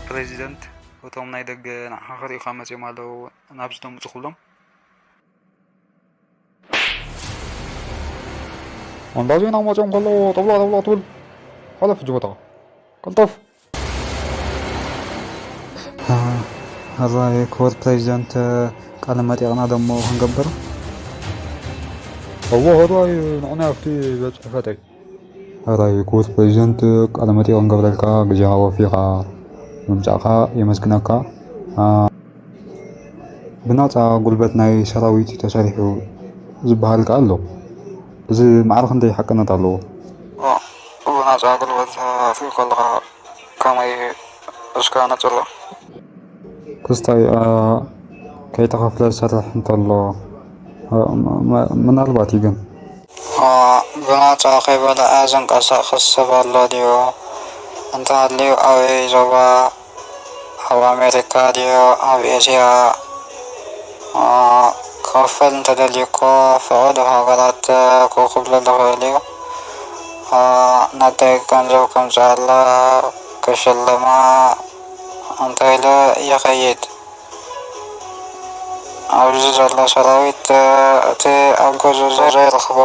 ፕሬዚደንት፣ እቶም ናይ ደገ ንዓኻ ክርእዩኻ መጺኦም ኣለዉ፣ ናብዚ ተምጽእ ክብሎም። ኣንዳዜና ክመጽኦም ከለዉ ጠብሎ ጠብሎ ትብል። ሕለፍ ሕጂ ቦታኻ። ቀልጠፍ። ሕራይ ክቡር ፕሬዚደንት፣ ቃለ መጠይቕና ደሞ ክንገብር። እወ ሕራይ፣ ንዑና ኣብቲ ቤት ጽሕፈተይ። ሕራይ ክቡር ፕሬዚደንት፣ ቃለ መጠይቕ ክንገብረልካ ግዜኻ ወፊኻ ምምጻእካ የመስግነካ። ኣ፣ ብናጻ ጉልበት ናይ ሰራዊት ተሰሪሑ ዝበሃል ከኣ ኣሎ። እዚ ማዕረ ክንደይ ሓቅነት ኣለዎ? ብናጻ ጉልበት ክትብል ከለኻ ከመይ እስከ ነጽሮ? ክስታይ፣ ኣ፣ ከይተኸፍለ ዝሰርሕ እንተሎ፣ እ፣ ም-፣ ም-፣ ምናልባት እዩ ግን። እ፣ ብናጻ ከይበልዐ ዝንቀሳቐስ ሰብ ኣሎ ድዩ? እንተሃልዩ ኣበይ ዞባ? ኣብ ኣሜሪካ ድዩ? ኣብ ኤስያ? እ፣ ክኸፍል እንተደልዩ እኮ ፈቐዶ ሃገራት ክውክብለሉ ይኽእል እዩ። እ፣ ናተይ ገንዘብ ከምጽኣላ ክሽልማ እንተ ኢለ ይኸይድ። ኣብዚ ዘሎ ሰራዊት፣ እቲ ኣብ ገዝኡ ዘይረኽቦ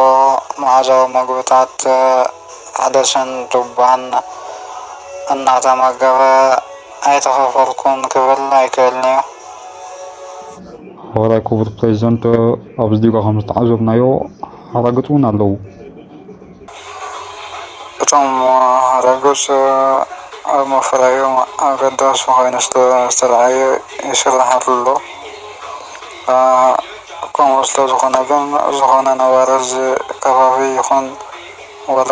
መኣዛዊ መግብታት፣ ኣደስን ዱባን እናተመገበ ኣይተኸፈልኩን ክብል ኣይክእልን እዩ። ሕራይ ክቡር ፕሬዚደንት፣ ኣብዚ ዲጋ ከም ዝተዓዘብናዮ ሓራግጽ እውን ኣለዉ። እቶም ሓራግጽ ኣብ መፍረዮም ኣገዳሲ ኮይኑ ስለ ዝተረኣየ ይስራሓሉ ኣሎ። ኣ፣ ከምኡ ስለ ዝኾነ ግን ዝኾነ ነባሪ እዚ ከባቢ ይኹን ዋላ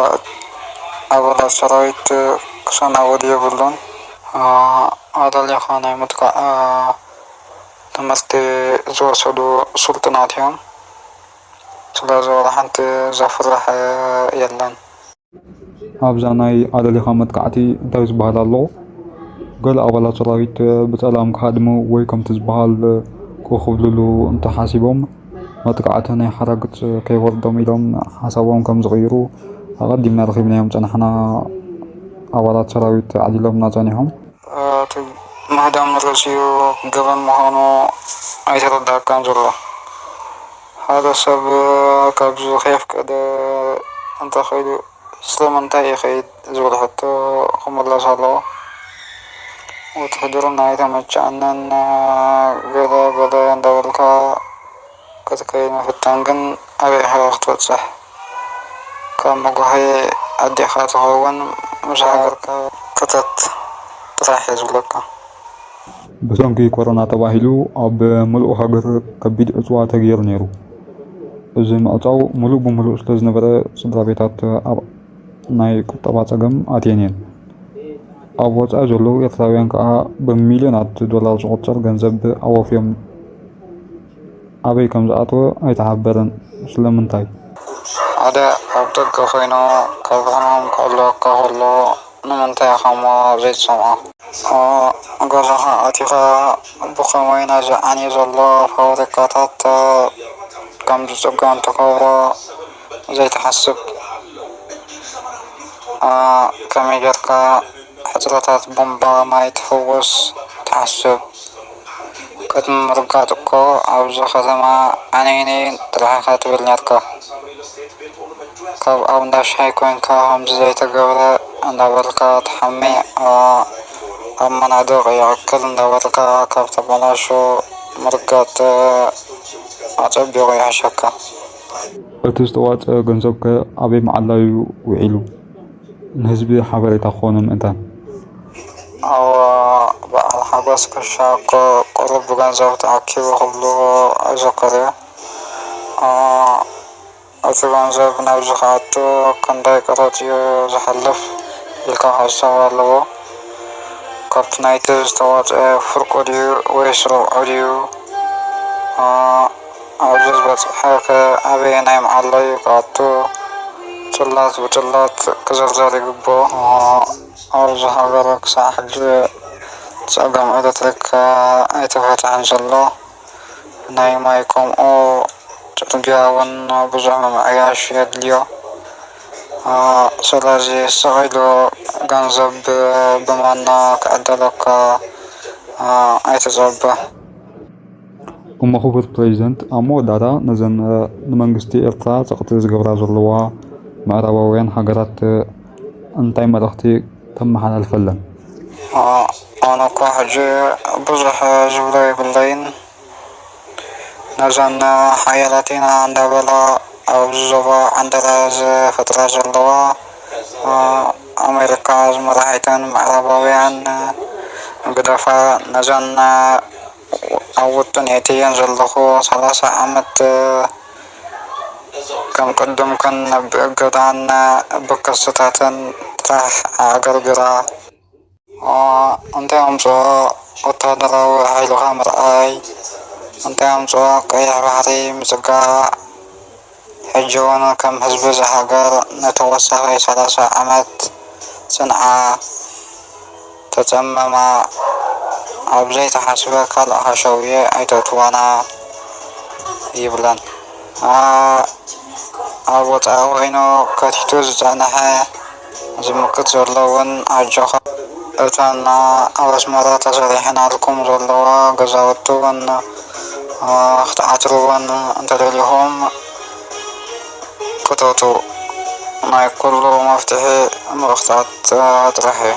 ኣባላት ሰራዊት ክሰናበዱ የብሉን። ኣ፣ ኣዳሊኻ ናይ ምጥቃዕ፣ ኣ፣ ትምህርቲ ዝወሰዱ ስልጡናት እዮም። ስለዚ ዋላ ሓንቲ ዘፍርሕ የለን። ኣብዛ ናይ ኣለሊኻ መጥቃዕቲ እንታይ ዝበሃል ኣሎ? ገለ ኣባላት ሰራዊት ብጸላም ክሃድሙ ወይ ከምቲ ዝበሃል ክኹብልሉ እንተሓሲቦም፣ መጥቃዕቲ ናይ ሓራግጽ ከይወርዶም ኢሎም ሓሳቦም ከም ዝቕይሩ ኣቐዲምና ረኺብናዮም ጸናሕና። ኣባላት ሰራዊት ዓሊሎምና ጸኒሖም። እቲ ምህዳም ንርእሲኡ ገበን ምዃኑ ኣይተረድኣካን ዘሎ። ሓደ ሰብ ካብዚ ከየፍቀደ እንተኸይዱ ስለምንታይ ይኸይድ ዝብል ሕቶ ክምለስ ኣለዎ። ውትህድርና ኣይተመቸኣንን ገለ ገለ እንዳበልካ ክትከይድ ምፍታን ግን ኣበይ ኢኻ ክትበጽሕ? ካብ መጓህየ ኣዴኻ ትኸውን ምስ ሃገርካ ክተት ጥራሕ እየ ዝብለካ። ብሰንኪ ኮሮና ተባሂሉ ኣብ ምሉእ ሃገር ከቢድ ዕጽዋ ተገይሩ ነይሩ። እዚ ምዕጻው ምሉእ ብምሉእ ስለ ዝነበረ ስድራ ቤታት ኣብ ናይ ቁጠባ ጸገም ኣትየን እየን። ኣብ ወጻኢ ዘለዉ ኤርትራውያን ከኣ ብሚልዮናት ዶላር ዝቑጸር ገንዘብ ኣዋፍዮም ኣበይ ከም ዝኣተወ ኣይተሓበረን። ስለምንታይ? ሓደ ኣብ ደገ ኮይኑ ካብ ሕማም ክዕልወካ ከሎ ንምንታይ ኢኻሞ ዘይትሰምዖ? ገዛኻ ኣቲኻ ብኸመይ ነዚ ዓንዩ ዘሎ ፋብሪካታት ከም ዝጽገን ትገብሮ ዘይትሓስብ? ከመይ ጌርካ ሕጽረታት ቡምባ ማይ ትፍውስ ትሓስብ? ቅድሚ ምርጋጽ እኮ ኣብዚ ከተማ ዓንይኒ ጥራሕ ኢኻ ትብል ኔርካ። ካብ ኣብ እንዳ ሻሂ ኮይንካ ከምዚ ዘይተገብረ እንዳበልካ ትሓሚ፣ ኣብ መናድቕ ይዕክል እንዳበልካ ካብ ተበላሹ ምርጋጽ ኣጸቢቑ ይሕሸካ። እቲ ዝተዋጽአ ገንዘብከ ኣበይ መዓላዩ ውዒሉ? ንህዝቢ ሓበሬታ ክኾኑ ምእንታን። ኣብ በዓል ሓጎስ ክሻ እኮ ቁሩብ ገንዘብ ተኣኪቡ ክብሉ እዝክር እየ። እ፣ እቲ ገንዘብ ናብዚ ክኣቱ ክንደይ ቀረጽ እዩ ዝሓልፍ ኢልካ ክሕሰብ ኣለዎ። ካብቲ ናይቲ ዝተዋጽአ ፍርቁ ድዩ ወይስ ርብዑ ድዩ? እ፣ ኣብዚ ዝበጽሐ ከ ኣበየናይ መዓላ እዩ ክኣቱ? ጽላት ብጽላት ክዝርዘር ይግብኦ። ኣብዚ ሃገር ክሳዕ ሕጂ ጸገም ኤለትሪክ ኣይተፈትሐን ዘሎ። ናይ ማይ ከምኡ ጽርግያ እውን ብዙሕ ምምዕያሽ የድልዮ። ስለዚ ስቕ ኢሉ ገንዘብ ብማና ክዕደለካ ኣይትጸበ። እሞ ክቡር ፕሬዚደንት፣ ኣብ መወዳእታ ነዘን ንመንግስቲ ኤርትራ ጸቕጢ ዝገብራ ዘለዋ ምዕራባውያን ሃገራት እንታይ መልእኽቲ ተመሓላልፈለን? ኣነ እኳ ሕጂ ብዙሕ ዝብሎ የብለይን። ነዘን ሓያላት ኢና እንዳበላ ኣብዚ ዞባ ዕንደራ ዝፈጥራ ዘለዋ ኣሜሪካ ዝመራሒተን ምዕራባውያን ግደፋ። ነዘን ኣብ ውጥን የእትየን ዘለኹ ሰላሳ ዓመት ከም ቅድምክን ብእገዳን ብክስታትን ጥራሕ ኣዕገርግራ። እንታይ ኣምጽኦ ወታደራዊ ሓይልኻ ምርኣይ፣ እንታይ ኣምጽኦ ቀይሕ ባሕሪ ምጽጋዕ። ሕጂ እውን ከም ህዝቢ እዛ ሃገር ንተወሳኺ ሰላሳ ዓመት ጽንዓ፣ ተጸመማ፣ ኣብ ዘይተሓስበ ካልእ ሃሸውየ ኣይተእትዋና ይብለን። ኣብ ወጻኢ ኮይኑ ከቲቱ ዝጸንሐ ዝምክት ዘሎ እውን ኣጆኻ። እተን ኣብ ኣስመራ ተሰሪሐናልኩም ዘለዋ ገዛውቲ እውን ክትዓትርወን እንተደሊኹም ክተቱ። ናይ ኩሉ መፍትሒ ምኽታት ጥራሕ እዩ።